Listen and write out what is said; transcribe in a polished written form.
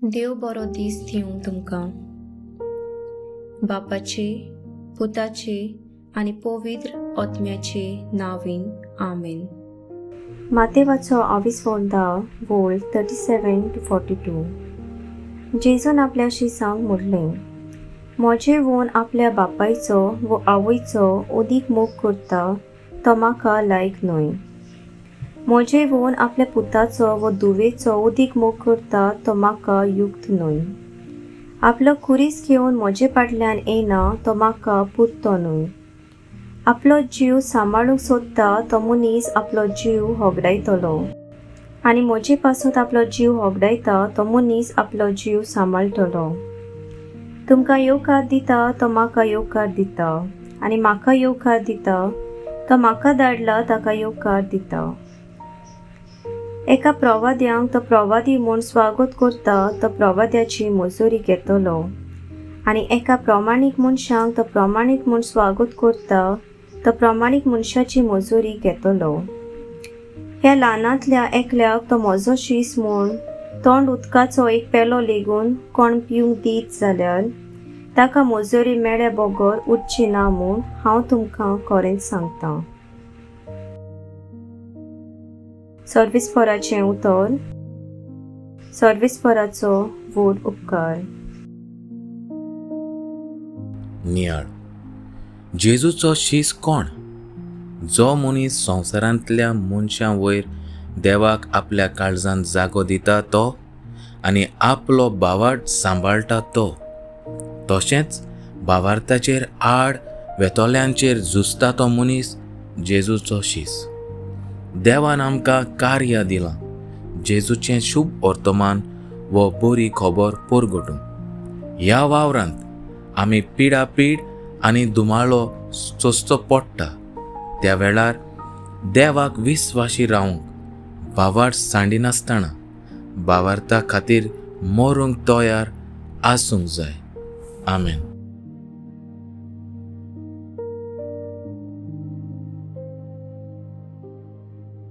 देव बरो दीस दिवं तुमकां. बापाचे, पुताचे आनी पवित्र आत्म्याचे नांवान, आमेन. मातेवाचो आविस्वोंदा वोळ 37 to 42. जेजून आपल्या शिसांक म्हणलें, म्हजे वोन आपल्या बापायचो वो आवयचो अदीक मोग करता तो म्हाका लायक न्हय. म्हजे वोन आपल्या पुताचो वो धुवेचो अदीक मोग करता तो म्हाका युक्त न्हय. आपलो खुरीस घेवन म्हजे फाटल्यान येना तो म्हाका पुरतो न्हय. आपलो जीव सांबाळूंक सोदता तो मनीस आपलो जीव होगडायतलो आनी म्हजे पासत आपलो जीव होगडायता तो मनीस आपलो जीव सांबाळटलो. तुमकां येवकार दिता तो म्हाका येवकार दिता आनी म्हाका येवकार दिता तो म्हाका धाडला ताका येवकार दिता. एका प्रवाद्यांक तो प्रवादी म्हूण स्वागत करता तो प्रवाद्याची मजुरी घेतलो आनी एका प्रमाणीक मनशाक तो प्रमाणीक म्हूण स्वागत करता तो प्रमाणीक मनशाची मजुरी घेतलो. ह्या ल्हानांतल्या एकल्याक तो म्हजो शीस म्हूण थंड उदकाचो एक पेलो लेगून कोण पिवंक दीत जाल्यार ताका मजुरी मेळ्ळे बगर उरची ना म्हूण हांव तुमकां खरेंच सांगतां. सर्वेस्पराचें उतर. सर्वेस्पराचो व्हड उपकार. नियाळ. जेजूचो शीस कोण? जो मनीस संवसारांतल्या मनशां वयर देवाक आपल्या काळजांत जागो दिता तो आनी आपलो भावार्थ सांबाळटा तो, तशेंच भावार्थाचेर आड वेतोल्यांचेर झुजता तो मनीस जेजूचो शीस. देवान आमकां कार्य दिलां जेजूचें शुभ वर्तमान वो बरी खबर परगटूंक. ह्या वावरांत आमी पिडापीड आनी धुमाळो सोंसचो पडटा. त्या वेळार देवाक विस्वाशी रावंक, भावार्थ सांडिनासतना भावार्था खातीर मरूंक तयार आसूंक जाय. आमेन.